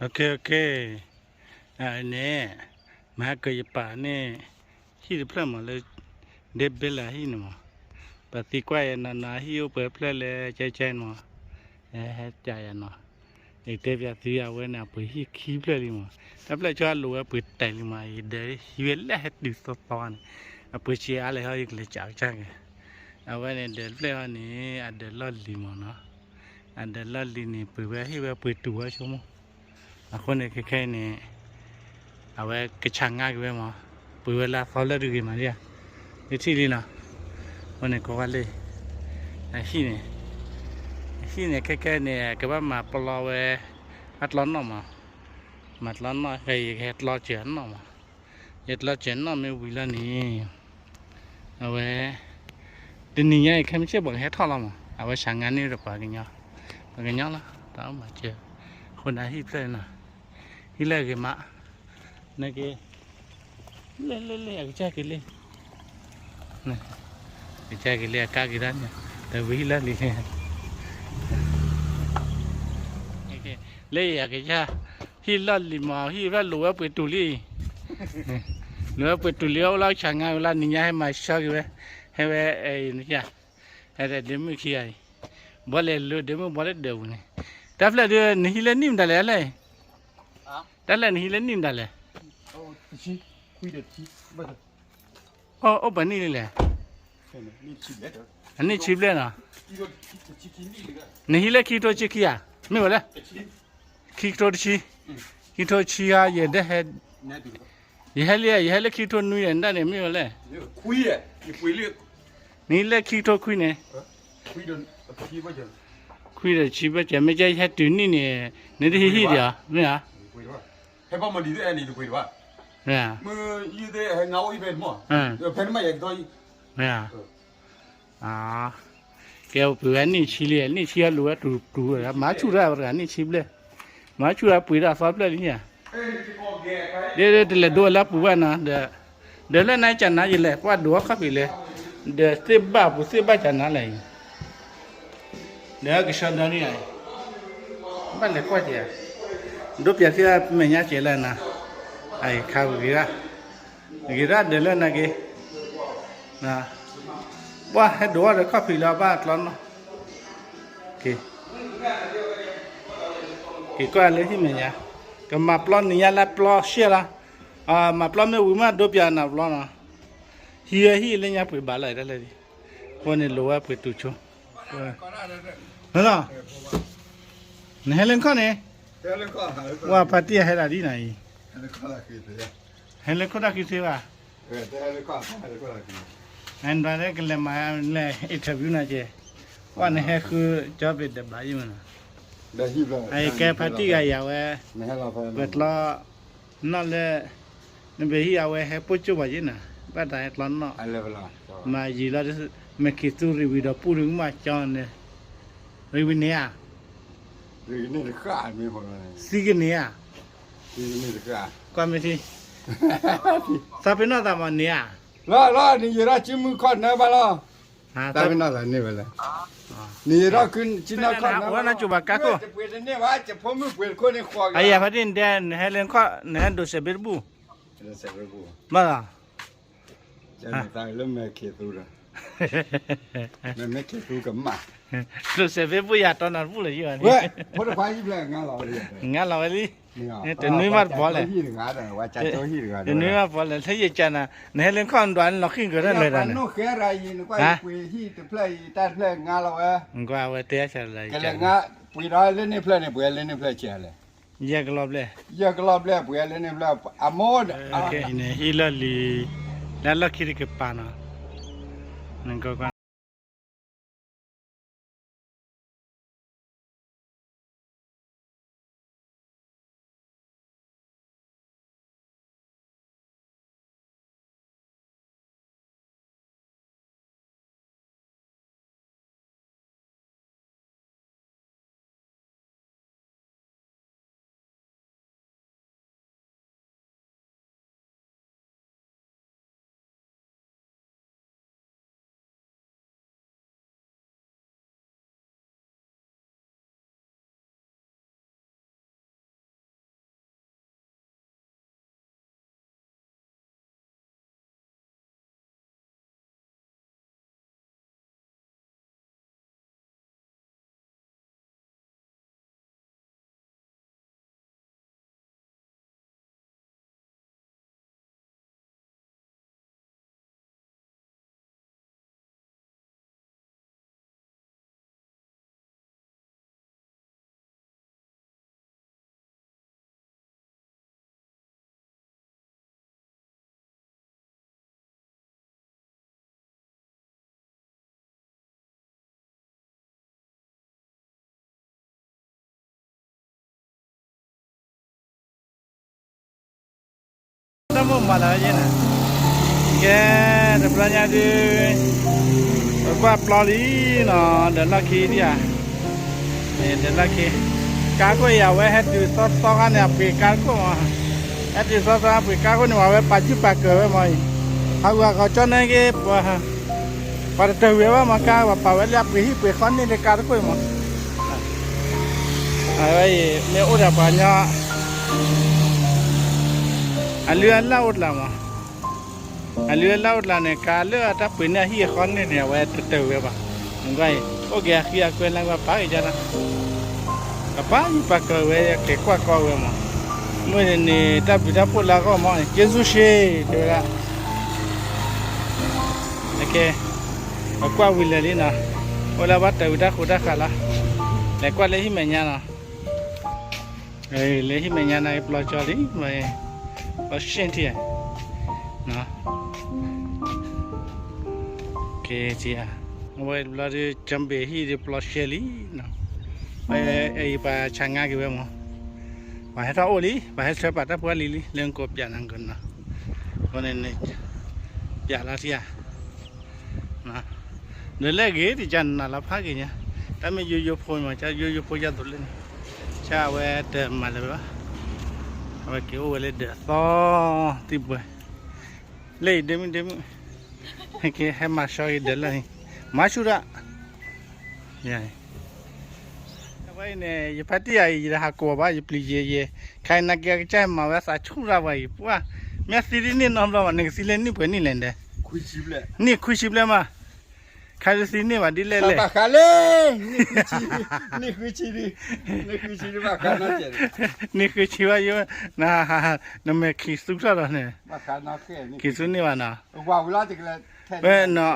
OK OK, န့ၣ် မဟါကၢၤယပာ်န့ၣ် ဟံၣ်တဖျၢၣ်မးလၢ ဒဲဘဲလၢဟံၣ်န့ၣ်မး, ပှၤသံကွၢ်ယၤနီၤနီၤဟံၣ်အိၣ်ပှဲၤဖျၢၣ်လဲၣ် ကဲကဲန့ၣ်မး, ဟဲကးယၤနီၤ, ယတဲပၠးသုအဝဲန့ၣ် အပှ့ၤဟံၣ်ခံဖျၢၣ်လံမး, တၢ်ဖျၢၣ်ဆိအလိၤဝဲပှ့ၤတဲာ်လံမး, ယဒၢးဟံးဝဲလၢဟဲတုၤသီသီန့ၣ်, အပှ့ၤဆံးအါလဲၣ်ဟီ ယကလဲၤကးကစၢ်က့ၤ, အဝဲန့ၣ်ဒၢးတဖျၢၣ်ဟီန့ၣ် အဒၢးလီၢ်လံၤမးနီၤ, အဒၢးလီၢ်လံၤန့ၣ် ပှ့ၤဝဲဟ့ၣ်ဝဲပှ့ၤတူာ်ဝဲဆိကမိၣ် အဃိန့ၣ်ခဲခဲအံၤန့ၣ် အဝဲကဆးငါက့ၤဝဲမး, ပှ့ၤဝဲလၢအသီလၢတဂ့ၤမးဒ်ဧါ, ယထံၣ်လံနီၤ, အဃိန့ၣ်ကိးဝဲလၢ အဟံၣ်န့ၣ်, အဟံၣ်န့ၣ်ခဲခဲန့ၣ် ကဘၣ်မၤပျီဝဲ အတလီနီၣ်မး, မၤတလီနီၣ် ယကဟဲတလီစၢၤအနီၣ်မး, ယတလီစၢၤနီၣ်မ့ၢ်ဝံၤလီၤန့ၣ် အဝဲ တနံၤညါအံၤ ခဲမုၢ်ဆ့ၣ်ပှၤကဟဲထီၣ်လီၤမး, အဝဲဆးငါန့ၢ်ဒီးပှၤကညီ, ပှၤကညီလီၤ တၢ်အိၣ်မၤစၢၤ, အဃိန့ၣ်ဟံၣ်ဖျၢၣ်န့ၣ်, ဟံၣ်လၢအဂ့ၤမး, နက့ၤ, လ့လ့လ့ အကစၢ်က့ၤလ့, ကစၢ်က့ၤလ့ အကါက့ၤတၢ်န့ၣ်, တဝံၤဟံၣ်လၢလံၤလ့ လၢအကစၢ်, ဟံၣ်လီၢ်လံၤမး ဟံၣ်ဖျၢၣ်လိၤဝဲပှ့ၤတူာ်လံ, လိၤဝဲပှ့ၤတူာ်လံ အိၣ်လၢဆးငါဝဲလၢနံၤညါ ဟဲမၤဆှီက့ၤဝဲ, ဟဲဝဲ, ဟဲဒ့မုၣ်ခံဂၤအံၤ, ဘီလဲၤလိၤဒ့မုၣ်ဘီလၢဒၢးပူၤန့ၣ်, တၢ်ဖျၢၣ်ဒုး နဟံးလၢနံၣ်မတၤလဲၣ်လဲၣ်, တၢ်ဖျၢၣ်နဟံးလၢနံၣ်မတၤလဲၣ်, အိၣ်ပှဲၤနံၣ်လံလဲၣ်, အနံၣ်ဆံဘျဲၣ်နီၤ, နဟံးလၢခံကထိဆံခံဧါ, မ့ၢ်ဝဲလဲၣ်, ခံကထိတဆံ, ခံကထိဆံဧါ ယဒၣ်ဟဲ, ယဟဲလံ ယဟဲလၢခံကထိနွံန့ၣ် ဒၣ်န့ၣ်မ့ၢ်ဝဲလဲၣ်, နဟံးလၢခံကထိခွံန့ၣ်, ခွံဒီးဆံဘၣ်စၢၤ မ့ၢ်ကဲယဟဲတုၤနံၣ်န့ၣ်, နတဟံးဟံၣ်ဒံးဧါ, မ့ၢ်ဧါ, မ့ၢ်ဧါ, ကဲပှ့ၤဝဲနံၣ်ဆံလံ, နံၣ်ဆံအလိၤဝဲတူာ်တူာ်, မၤဆူၣ်တၢ်ပှၤနံၣ်ဆံဘျဲၣ်, မၤဆူၣ်တၢ်ပှ့ၤတၢ်သီဖျၢၣ်လံဧါ, ဒ်တလဲၤဒိလၢပှၤဘၣ်နီၤ, ဒီး ဒီးလၢနၤကနၤယလဲၤကွၢ်ဒိးအခီၣ်ဖံးလဲၣ်, ဒီးသ့ၣ်ဘၣ်ပူၤသ့ၣ်ဘၣ်ကနၤလဲၣ်အံၤ, ဒီးကဆှီဒီနံၣ်ဧါ, ဘၣ်လဲၤကွၢ်က့ၤ, ဒိးပၠးသ့ၣ်မဲာ်ညါကဲလၢနၤ, အခါဂ့ၤရၣ်, ဂ့ၤရၣ်ဒီးလၢနၤက့ၤ, ဘၣ်ဟဲဒိးအီၣ်ဒီးခီၣ်ဖံးလၢအဘၣ်ကျီနီၤ, က့ၤကွၢ်လၢဟံၣ်မဲာ်ညါ, ကမၤပျီနံၤညါလၢပျီရှဲလီၤ, မၤပျီမ့ၢ်ဝံၤမးဒိးပၠးနၤပျီနီၤ, ဟံးဝဲဟံၣ်လၢညါပှ့ၤဘၣ်လီၤတၢ်လၢ, အဃိန့ၣ်လိၤဝဲပှ့ၤတူာ်ဆိ, လီၤ, နဟဲလၢခီၣ်န့ၣ်, ဝဲဖါတံၢ်ဟဲဒၣ်ဒ်နၤအံၤ, ဟဲလၢခိၣ်တၢ်ခံသ့ဘၣ်, နဒွးလၢကလဲၤမၤလၢ interview နၤက့ၤ, ပှၤနဟဲဃုကၠီဘ့ၣ်ဒၢးဘၣ်ယံၤမးနီၤ, အကဲဖါတံၢ်ဂၤယၤဝဲ, ပကျီ, နီၢ်လၢ, နဘၣ်ဟံးအဝဲဟဲပိာ်ကၠိပှၤယံၤနီၤ, ဘၣ်တၢ်ဟဲကျီနီၢ်, မၤယံၤလီၤ, မ့ၢ်ခံသူရံဝံၤဒီးပူၣ်ရံမးကၠီန့ၣ်, ရံဝံၤန့ၣ်ဧါ, သံကန့ၣ်ဧါ, ကွၢ်မ့ၢ်ထံ, သးပ့ၤနီၣ်သးမၤန့ၣ်ဧါ, လီၤလီၤ နယံာ်ထီၣ်စုမုၢ်ခီၣ်နၢဘၣ်လီၤ, သးပ့ၤနီၣ်သးန့ၢ်ဝဲလဲၣ်, နယံာ်ထီၣ်စုမုၢ်ခီၣ်နၢဘၣ်လီၤ, တပှ့ၤတန့ၢ်ဘၣ် ယဖိမုၣ်ပှ့ၤတခိၣ်န့ၣ်ဃီ, အယၤဖါတံၢ်နတဲ နဟဲလၢခီၣ် နဟဲဒိးစဲးဘ့တဘူၣ်, ဘၣ်လီၤ လၢမဲာ်ခ့သူဒီး, မဲာ်ခ့သူကမၣ်, ဒိးစဲးဘ့တဘူၣ်ယၤတီနၤတဘူၣ်လၢယံၤဘၣ်န့ၣ်, ငါလီၤဝဲလံ, တနွံမးတဘီလဲၣ်, တနွံမးတဘီလဲၣ် လၢယကနၤ နဟဲလၢခီၣ်နဒွးနလီၤဃံၣ်ကရၢၢ်လၢတၢ်န့ၣ်, နကွၢ်ဝဲတဲဆၢလၢယကနၤ, ပှ့ၤဒီးလၢန့ၣ်ဖျၢၣ်န့ၣ် ပှ့ၤလၢန့ၣ်ဖျၢၣ်ဆဲးလဲၣ်, ယဲၢ်ကလီၤဘျဲၣ်, ယဲၢ်ကလီၤဘျဲၣ် ပှ့ၤလၢန့ၣ်ဖျၢၣ်, အမိၢ်, န့ၣ်ဟံၣ်လီၢ်လံၤ, လၢလီၢ်ခံတကပၤနီၤ, နကကွၢ် မိၢ်မၤလၢယဲၢ်နၤ, ကဲ, တဘျီညါဒုး, ပကွၢ်ပျီလံနီၤ, ဒီးလီၢ်ခံဒံးဧါ, ဒီးလီၢ်ခံ, ကါခိၣ်အံၤ အဝဲဟဲတုၤသီသီခါန့ၣ် အပှ့ၤကါခိၣ်မး, ဟဲတုၤသီသီခါပှ့ၤကါခိၣ်န့ၣ် အဝဲပာ်စုပာ်ကၢၤဝဲမးအံၤ, ဟးဂူာ်ဟးဂီၤကၠီန့ၣ်က့ၤ ပှၤ ပှၤတတၢၢ်ဝံၤဝဲမး ကါပှၤပာ်ဝဲလၢအပှ့ၤဟံၣ်ပှ့ၤဃီန့ၢ်ဒီးကါတခိၣ်အံၤမး, အဝဲအံၤ မ့ၢ်အိၣ်ဒီးပှၤကညီ အလုၢ်အလၢ်အိၣ်တကျါမး, အလုၢ်အလၢ်အိၣ်တကျါန့ၣ် ကါလၢအတၢ်ပှ့ၤန့ၢ်အဟံၣ်အဃီန့ၢ်န့ၣ် အဝဲတတၢၢ်ဝံၤဘၣ်, မ့ၢ်ကွၢ်အံၤ အိၣ်က့ၤအဃံအကွဲလၢပှၤပာ်က့ၤကါလီၤ, ပှၤပာ်ဟံၣ်ပာ်ကၢၤဝဲ က့ၤကွၢ်ကီဝဲမး, မ့ၢ်န့ၣ်န့ၣ် တၢ်ဘျုးတၢ်ဖှိၣ်လၢအဂီၢ်မး က့ၤဆူၣ်ရှ့ တဲဝဲဒၣ် ကဲ, ပကွၢ်ဝံၤလၢာ်လံနီၤ, အိၣ်လၢဘၣ်တၢ်ဝံၤတၢ်ဃိတၢ်ဃးလီၤ, လဲၤကွၢ်လၢဟံၣ်မဲာ်ညါနီၤ, လၢဟံၣ်မဲာ်ညါန့ၣ် ပျီကၠီလံ, ပျီရှ့ထံၣ်, ကဲ, အဝဲတဘျီဒီး ကၠီဘ့ၣ်ဟံၣ်ဒီးပျီရှဲလံနီၤ, အံၤပှၤဆါငါက့ၤဝဲမး, ပှၤဟဲထီၣ်အိၣ်လံ, ပှၤဟဲဆှၢပာ်တၢ်ပှၢ်လံလံ လၢနကိးပၠးနၤကနီၤ, အဃိန့ၣ် ပၠးလီၤထံဧါ ဒီးလဲၣ်ဂ့ၤတကနၤလီၤဖးက့ၤညါ, တၢ်မ့ၢ်ယိယိဖိမး ကယိယိဖိယသိးလၢန့ၣ်, ကဝဲတမၤလၢၤဘၣ်, အဝဲက့ၤအိၣ်ဝဲလၢဒၢးသီသံၣ်ဘှဲ, လၢအံၤဒ့မုၣ်ဒ့မုၣ်, ကဟဲမၤဆှီက့ၤဒၢးလၢန့ၣ်, မၤဆူၣ်ဒၣ် အဝဲအံၤန့ၣ် ယဖါတံၢ်ယၤအံၤ ယတဟးကိးဘၣ် ယပျံၤယဲယဲ, ခဲအံၤနာ်က့အကစၢ်မၤဝဲသးဆူၣ်ရၢ်ပှၤအံၤ ပှၢ်, မ့ၢ်သံဒ်န့ၣ်နီတဘျီဘၣ် နကသံလၢနံၣ်ပှဲၤနံၣ်လဲၣ်ဒီး, နံၣ်ခွံဆံဘျဲၣ်မး, ခဲအံၤသံန့ၢ်ဘၣ်ဒ်လဲၣ်လဲၣ်, နံၣ်ခွံဆံဘၣ်ယိ, နမဲာ်ခံးသူထီၣ်ဒီးန့ၣ်, ခံးသူန့ၢ်ဘၣ်နီၤ, ဝဲ, န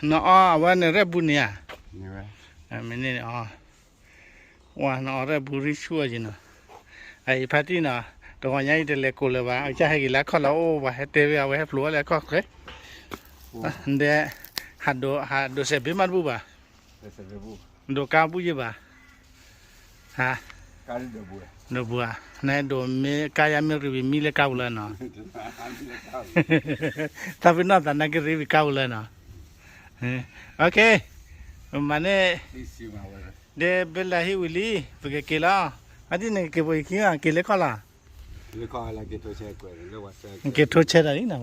အီအဝဲန့ၣ်ရဲၣ်ဘူးန့ၣ်ဧါ, မ့ၢ်န့ၣ်အီ ဝဲနအီရဲၣ်ဘူးရံၣ်ဆူၣ်အီၤက့ၤနီၤ, အအံၤဖါတံၢ်နီၤ, တဂီၤညါအံၤတလဲၤကိးလၢၤဘၣ် အကစၢ်ဟဲက့ၤလၢအခီၣ်လီၤအိၣ်ဘၣ် ဟဲတဲဝဲအဝဲဟဲဖျိးဝဲလၢအခီၣ်ဃဲ, ဒီး, ဟးဒိးစဲးဘ့မးတဘူၣ်ဘၣ်, ဒိးကါဘူၣ်ယ့ၢ်ဘၣ်, ဟါ, ဒိးဘူးဧါ, နဒိးမ့ၢ်ကါယါမ့ၢ်ရံဝံၤမံလၢကါပူၤလၢနီၤ, သးပ့ၤနီၣ်သးနာ်က့ရံဝံၤကါပူၤလၢနီၤ, မၤန့ၣ်, ဒီးဘဲလၢဟံၣ်ဝံၤလံ, ပကက့ၤလီၤ, အဒ်န့ၣ်ကက့ၤပှၤယခံဂၤ က့ၤလၢခီၣ်လီၤ, က့ၤထိဆဲတၢ်လံနီၤ,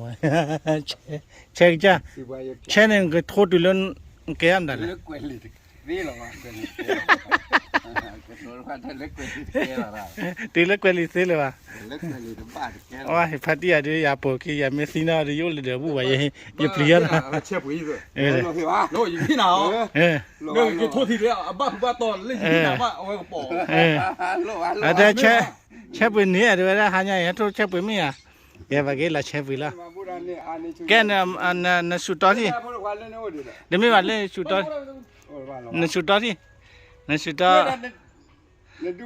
ဆဲကစၢ်, ဆဲန့ၣ် ကထိတုၤလၢ, ကဲအမတၤလဲၣ်, တုၤလၢကွဲးလံာ်သ့လၢၤဘၣ်, ဖါတံၢ်ယၤဒုး ယၤပိာ်ခံ ယၤမ့ၢ်သံနီၣ်ဒီး ယအိၣ်လၢဒၢးဘူၣ်ဘၣ် ယပျံၤယၤနီၤ, အတၢ်ဆဲပှ့ၤန့ၣ် တဲဝဲဒၣ်ဟါညါအံၤ ဟဲထိၣ်ဆဲပှ့ၤမ့ၢ်ဧါ, ကဲပှၤက့ၤလီၤဆဲပှ့ၤလီၤ, ကဲ, နစူးတီထံၣ်, တမ့ၢ်ဘၣ်လၢ, နစူးတီထံၣ်, နစူးတီ, ဒီး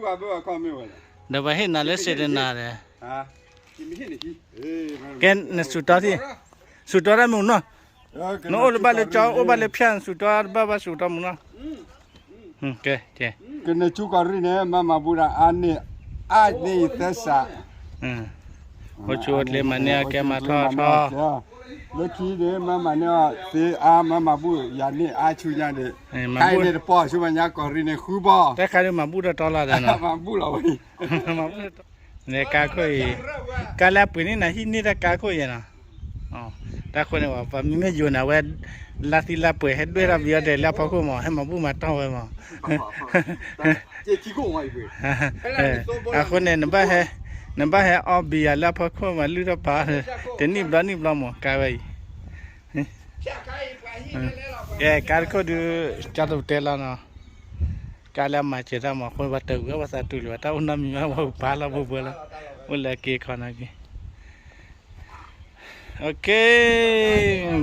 ပှၤဟ့ၣ်နၤလၢစဲးတနၤဒီး, ကဲနစူးတီထံၣ်, စူးတီတၢ်မုၢ်နီၤ, နအိၣ်လၢဘၣ်လၢကၠီ အိၣ်ဘၣ်လၢဖၠၣ် နစူးတီတဘၣ်ဘၣ်စူးတီမုၢ်နီၤ, ကဲ, ကဲ ကနၢၤဆူကီၢ်ရ့ၣ်န့ၣ် မၤမၤဘူၣ်ဒီးအါန့ၢ်, အါန့ၢ်ယသဲစး, အိၣ်ဆူၣ်အိၣ်ချ့မၤန့ၢ်အီၤကဲမၤထီၣ်ထီၣ်, လၢခံန့ၣ် မၤမၤန့ၢ်အီၤသ့အါ မၤမၤဘူၣ်ယၤန့ၢ်အါဆူညါန့ၣ်, ခဲအံၤန့ၣ်တပီၢ်ဆူမဲာ်ညါကီၢ်ရ့ၣ်န့ၣ်ဃုပီၢ်, တၢ်ခါဒုးမၤဘူၣ်ဒီးတီလီၤဒီးနီၤ, မၤဘူၣ်လီၤဝဲ, န့ၣ်ကါခိၣ်အံၤ, ကါလၢအပှ့ၤန့ၢ်နၤဟံၣ်န့ၢ်တၢ်ကါခိၣ်ယဲနီၤ တၢ်ဃိန့ၣ် ပှၤမ့မ့ၢ်ယိၤန့ၣ် အဝဲ လါသံလါပှဲၤဟဲဒွဲၣ်ထီၣ်ပယီၤဒဲးလၢအဖီခိၣ်မး ဟဲမၤဘူၣ်မၤတီၢ်ဝဲမး, အဃိန့ၣ် နဘၣ်ဟဲအီဘံယၤလၢအဖီခိၣ်မး လုၢ်ထီၣ်ပာ် တနံၣ်ဘျီနံၣ်ဘျီမး ကါဝဲအံၤ, ကဲ ကါတခိၣ်ဒုး ကၢ်တပတဲလီၤနီၤ, ကါလၢအမၤစၢၤတၢ်မး အဃိန့ၣ် ပှၤတၢ်ဂုာ်ဝဲပှၤသးတူၢ်လၢၤဘၣ် တၢ်အိၣ်နီတမံၤမး ပှၤကပာ်လီၤပှဲၤပှဲၤလီၤ, အိၣ်လၢအက့အခီနီၤက့ OK,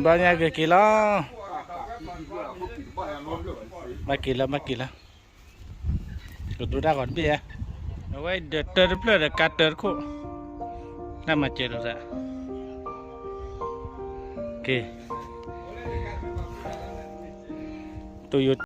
ဘျီညါကက့ၤလီၤ, ဘၣ်က့ၤလီၤ ဘၣ်က့ၤလီၤ, ကဒိတၢ်ဂီၤတဘ့ၣ်ဧါ, အဝဲဒီးတၢတဖျၢၣ်ဒီးကါတၢတခိၣ်, တၢ်မၤစၢၤလိာ်သး, က့ၤ, Toyota